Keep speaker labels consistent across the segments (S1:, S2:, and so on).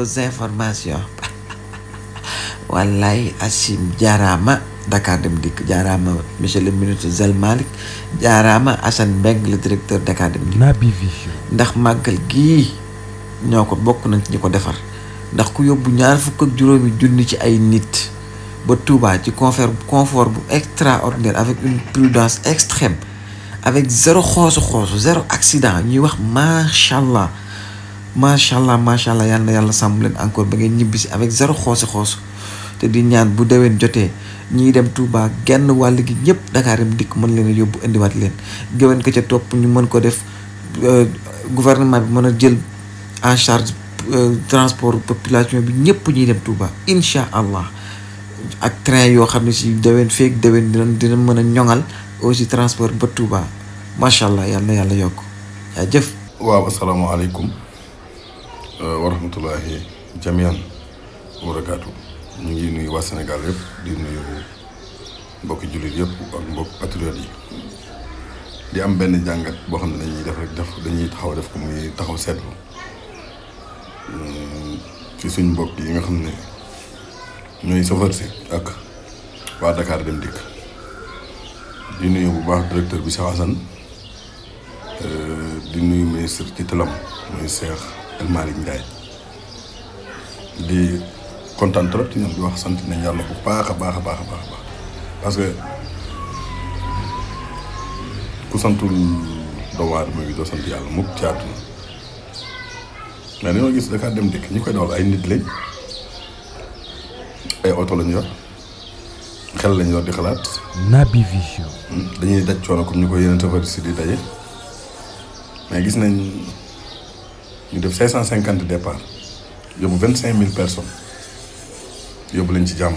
S1: informations wallaay Asim jaaraama Dakar Dem Dikk jaaraama monsieur le ministre Zal Malick jaaraama Assane Mbengue le directeur Dakar Dem Dikk
S2: Naby Vision
S1: ndax màggal gii ñoo ko bokk nañ ci ñi ko defar ndax ku yóbbu 25 junni ci ay nit ba Touba ci confort bu extraordinaire avec une prudence extrême avec zéro xoosu zéro accident ñuy wax macha allah yal na yàlla sàmm leen encore ba ngeen ñibbisi avec zéro xoosu te di ñaan bu déwén jotee ñiy dem Touba genn wàll gi ñëpp Dakar Dem Dikk mën leen a yóbbu indiwaat leen géwén ko ca topp ñu mën ko def gouvernement bi mën a jël en charge transport population bi ñëpp ñuy dem Touba incha allah ak train yoo xam ne si déwén dina mën a ñoŋal aussi transport ba Touba macha allah yal na yàlla yokk yaa jëf.
S3: waaw asalaamaaleykum wa rahmatullahi jamian wa barakaatu. ñu ngi nuyu waa Sénégal yëpp di nuyu mbokki jullit yëpp ak mbokk patriote yi di am benn jàngat boo xam ne dañuy taxaw def ko muy taxaw seetlu ci suñ mbokk yi nga xam ne ñooy chauffeur si ak waa Dakar Dem Dikk di nuyu bu baax directeur bi Cheikh Assane di nuyu ministre ci tëlam muy Cheikh El Malick Ndiaye di kontaan trop ci ñoom di wax sant nañ yàlla bu baax a baax parce que ku santul doomu aadama bi doo sant yàlla mukk ci àdduna mais dañoo gis Dakar Dem Dikk ñi koy dawal ay nit lañ ay oto lañ yor xel lañ yor di xalaat.
S2: Naby Vision.
S3: dañuy daj coono comme ñu ko yeneen chauffeur si di daje mais gis nañ ñu def 550 départ yóbbu 25000 personnes yóbbu leen ci jàmm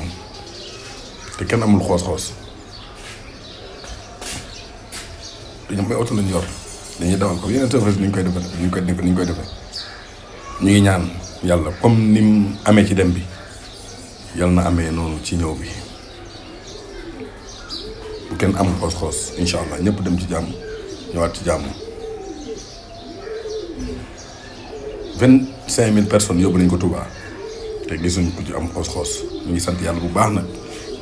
S3: te kenn amul xoos-xoos dañu am ay oto lañ yor dañuy dawal ko yeneen chauffeur ni ñu koy defee ñu ngi ñaan yàlla comme ni mu amee ci dem bi yàlla na amee noonu ci ñëw bi. bu kenn amul xoos-xoos incha allah ñëpp dem ci jàmm ñëwaat ci jàmm 25000 personnes yóbbu nañ ko Touba te gisuñ ko ci am xoos-xoos ñu ngi sant yàlla bu baax nag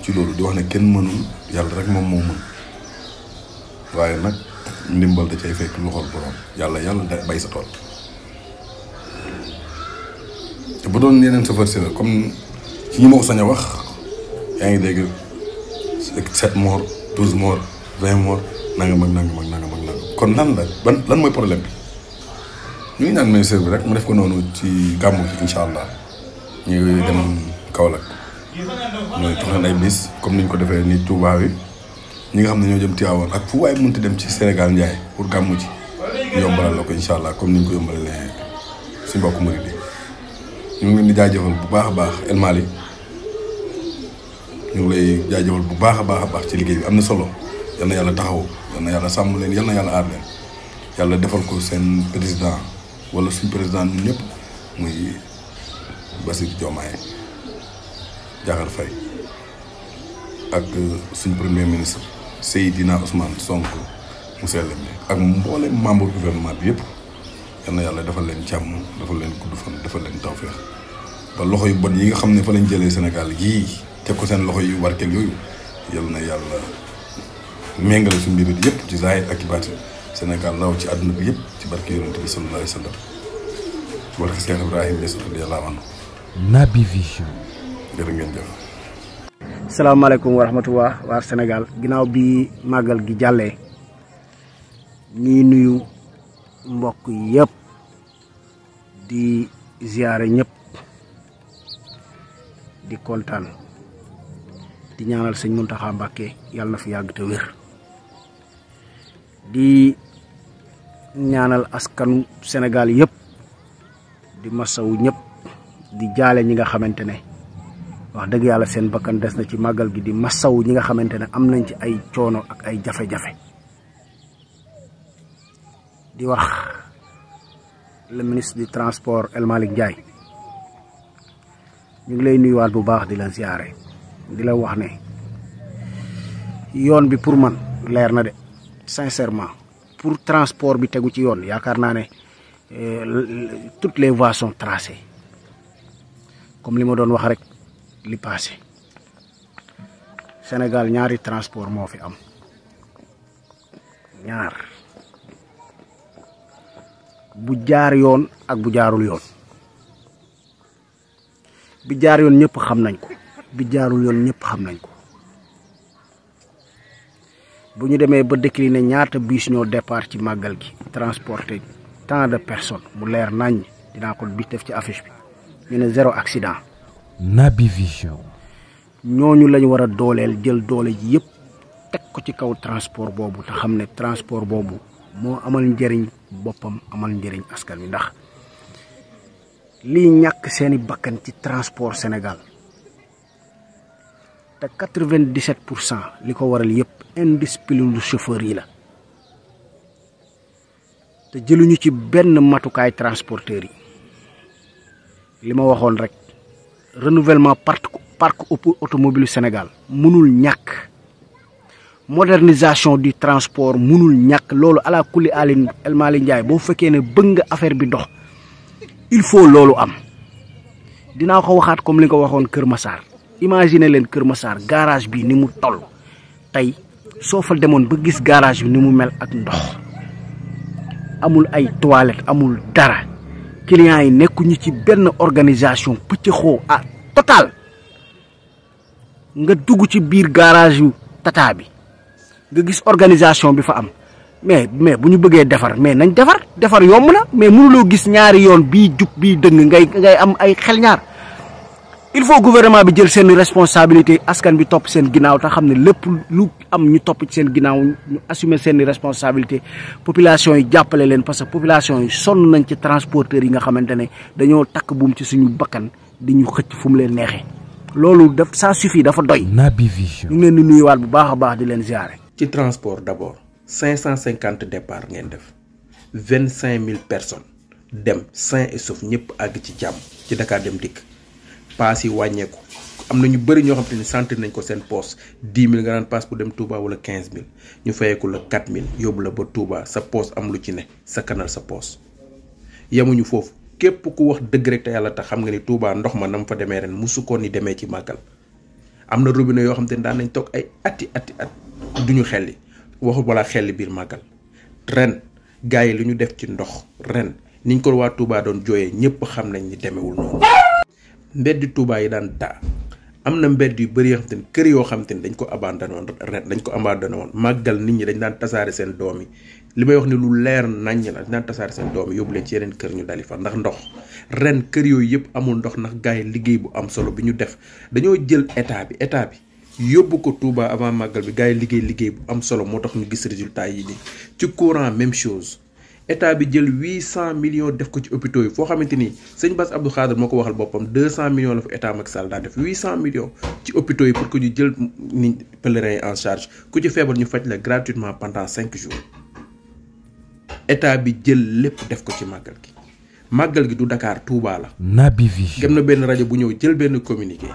S3: ci loolu di wax ne kenn mënul yàlla rek moom moo mën waaye nag ndimbal da cay fekk loxol borom yàlla da bay sa tool te bu doon yeneen chauffeur si la comme ci ñi ma ko sañ a wax yaa ngi dégg 7 morts 12 morts 20 morts nangam kon lan mooy problème bi ñu ngi ñaan ministère bi rek mu def ko noonu ci gàmmu bi incha allah ñu dem Kaolack ñooy toxal ay bis comme niñ ko defee ni Touba bi ñi nga xam ne ñoo jëm Tivaouane ak fu waay mënti dem ci Sénégal njaay pour gàmmu ci yombalal la ko incha allah comme niñ ko yombalalee si mbokku murid yi ñu ngi leen di jaajëfal bu baax a baax El Malick ñu ngi lay jaajëfal bu baax a baax ci liggéey bi am na solo yal na yàlla taxaw yal na yàlla sàmm leen yal na yàlla aar leen yàlla defal ko seen président wala suñ président ñun ñëpp muy Bassirou Diomaye Diakhar Faye ak suñ premier ministre Seydina Ousmane Sonko mu sell mi ak mboolem membre gouvernement bi yëpp yal na yàlla defal leen jàmm defal leen gudd fan defal leen tawfeex ba loxo yu bon yi nga xam ne fa lañ jëlee Sénégal gii teg ko seen loxo yu warkeel yooyu yal na yàlla méngale suñu mbir yëpp ci zaahir ak ci baatin Sénégal raw ci àdduna bi yëpp ci barke yonent bi sallallahu alayhi wa sallam ci barke Cheikh Ibrahima Niass radiyallahu anhu.
S2: Naby Vision.
S3: jërë ngeen jëf.
S4: salaamaaleykum wa rahmatullah waa Sénégal ginnaaw bi màggal gi jàllee ñuy nuyu mbokk yëpp di ziyaare ñëpp di kontaan di ñaanal sëñ Mountakha Mbacké yàlla na fi yàgg te wér di ñaanal askanu Sénégal yëpp di masawu ñëpp di jaale ñi nga xamante ne wax dëgg yàlla seen bakkan des na ci màggal gi di masawu ñi nga xamante ne am nañ ci ay coono ak ay jafe-jafe di wax le ministre du transport El Malick Ndiaye ñu ngi lay nuyuwaat bu baax di la ziare di la wax ne yoon bi pour man leer na de sincèrement pour transport bi tegu ci yoon yaakaar naa ne toutes les voies sont tracées comme li ma doon wax rek li passé Sénégal ñaari transport moo fi am ñaar bu jaar yoon ak bu jaarul yoon bi jaar yoon ñëpp xam nañ ko bi jaarul yoon ñëpp xam nañ ko bu ñu demee ba décliner ñaata bus ñoo départ ci màggal gi transporter tant de personnes mu leer nañ dinaa ko bis def ci affiche bi ñu ne 0 accident.
S2: Naby Vision.
S4: ñooñu lañu war a dooleel jël doole ji yëpp teg ko ci kaw transport boobu te xam ne transport boobu moo amal njëriñ boppam amal njëriñ askan wi ndax lii ñàkk seeni bakkan ci transport Sénégal te 97% li ko waral yëpp indiscipline lu chauffeur yi la te jëluñu ci benn matukaay transporteur yi li ma waxoon rek renouvellement parc automobile Sénégal mënul ñàkk modernisation du transport mënul ñàkk loolu ala kulli alin El Malick Ndiaye boo fekkee ne bëgg nga affaire bi dox il faut loolu am dinaa ko waxaat comme li nga ko waxoon Kër Massar imagine leen Kër Massar garage bi ni mu toll tey soo fa demoon ba gis garage bi ni mu mel ak ndox amul ay toilette amul dara clients yi nekkuñu ci benn organisation pëccëxoo ah total nga dugg ci biir garage yu tata bi nga gis organisation bi fa am mais bu ñu bëggee defar mais nañ defar yomb na mais mënuloo gis ñaari yoon bii jub bii dëng ngay am ay xel ñaar il faut gouvernement bi jël seen responsabilité askan bi topp seen ginnaaw te xam ne lépp lu am ñu topp ci seen ginnaaw ñu assumer seen responsabilité population yi jàppale leen parce que population yi sonn nañ ci transporteurs yi nga xamante ne dañoo takk buum ci suñu bakkan di ñu xëcc fu mu leen neexee loolu ça suffit dafa doy.
S2: Naby Vision.
S4: ñu ngi leen di nuyuwaat bu baax a baax di leen ziare.
S5: ci transport d'abord 550 départ ngeen def 25000 personnes dem sain et sauf ñëpp àgg ci jàmm ci Dakar Dem Dikk paas yi wàññeeku am na ñu bëri ñoo xam te ni sentir nañ ko seen poos 10 000 nga daan paas pour dem Touba wala 15 000 ñu fayeeku la 4 000 yóbbu la ba Touba sa poos am lu ci ne sa kanal sa poos yemuñu foofu képp ku wax dëgg rek te yàlla tax xam nga ni Touba ndox ma nam fa demee ren musu ko ni demee ci màggal am na robinet yoo xam te ni daan nañ toog ay ati at duñu xelli waxu balaa xelli biir màggal ren gars yi lu ñu def ci ndox ren niñ ko waa Touba doon jooyee ñëpp xam nañ ni demewul noonu mbeddi Touba yi daan taa am na mbedd yu bëri yoo xam te ni kër yoo xam te ni dañ ko abandonné woon ren dañ ko abandonné woon màggal nit ñi dañ daan tasaare seen doom yi li may wax ni lu leer naññ la dañ daan tasaare seen doom yi yóbbu leen ci yeneen kër ñu dali fa ndax ndox ren kër yooyu yëpp amul ndox ndax gars yi liggéey bu am solo bi ñu def dañoo jël état bi yóbbu ko Touba avant màggal bi gars yi liggéey bu am solo moo tax ñu gis résultat yi nii ci courant même chose état bi jël 800 millions def ko ci hôpitaux yi foo xamante ni sëñ Bass Abdou Khadre moo ko waxal boppam 200 millions la fa état Macky Sall daa def 800 millions ci hôpitaux yi pour que ñu jël ni pèlerins yi en charge ku ci feebar ñu faj la gratuitement pendant 5 jours état bi jël lépp def ko ci màggal gi du Dakar Touba la.
S2: Naby Vision.
S5: gëm na benn rajo bu ñëw jël benn communiqué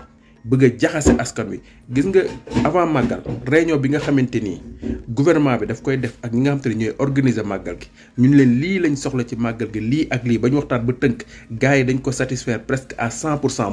S5: bëgg a jaxase askan wi gis nga avant màggal réunion bi nga xamante ni gouvernement bi daf koy def ak ñi nga xamante ni ñooy organiser màggal gi ñun leen lii lañ soxla ci màggal gi lii ak lii ba ñu waxtaan ba tënk gars yi dañ ko satisfaire presque à 100%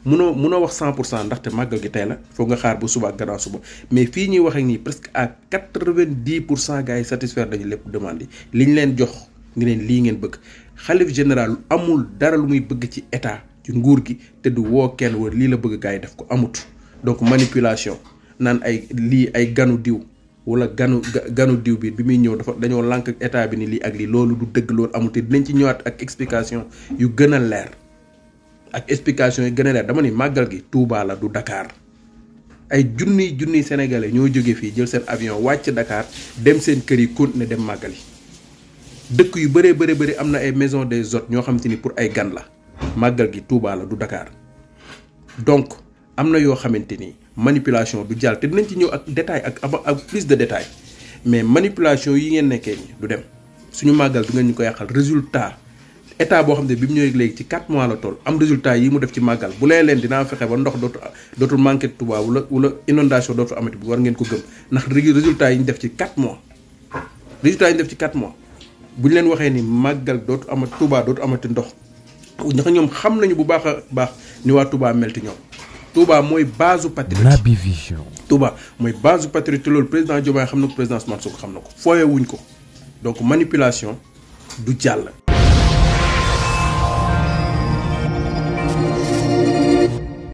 S5: munoo wax 100% ndaxte màggal gi tey la foog nga xaar bu suba ak gannaaw suba mais fii ñuy waxee nii presque à 90% gars yi satisfaire dañu lépp demande yi liñ leen jox ngi leen lii ngeen bëgg xalif général amul dara lu muy bëgg ci état ci nguur gi te du woo kenn wër lii la bëgg gars yi def ko amut donc manipulation naan ay lii ay ganu diw wala ganu diw bi muy ñëw dañoo lànk état bi ni lii ak lii loolu du dëgg loolu amut te dinañ ci ñëwaat ak explication yu gën a leer dama ni màggal gi Touba la du Dakar ay junniy sénégalais ñoo jóge fii jël seen avion wàcc Dakar dem seen kër yi continuer dem màggal yi dëkk yu bëri am na ay maison des hôtes ñoo xam te ni pour ay gan la màggal gi Touba la du Dakar donc am na yoo xamante ni manipulation du jàll te dinañ ci ñëw ak détail ak plus de détail mais manipulation yi ngeen nekkee ni du dem suñu màggal du ngeen ñu ko yàqal résultat état boo xam ne bi mu ñëwee léegi ci 4 mois la toll am résultat yi mu def ci màggal bu leen dinaa fexe ba ndox dootul manqué Touba wala inondation dootu amati bu war ngeen ko gëm ndax résultat yi ñu def ci 4 mois bu ñu leen waxee ni màggal dootu amati Touba dootu amati ndox ndax ñoom xam nañu bu baax a baax ni waa Touba melti ñoom Touba mooy base patriote.
S2: Naby Vision.
S5: Touba mooy base patriote te loolu président Diomaye xam na ko président Ousmane Sonko xam na ko fooyee wuñ ko donc manipulation du jàll.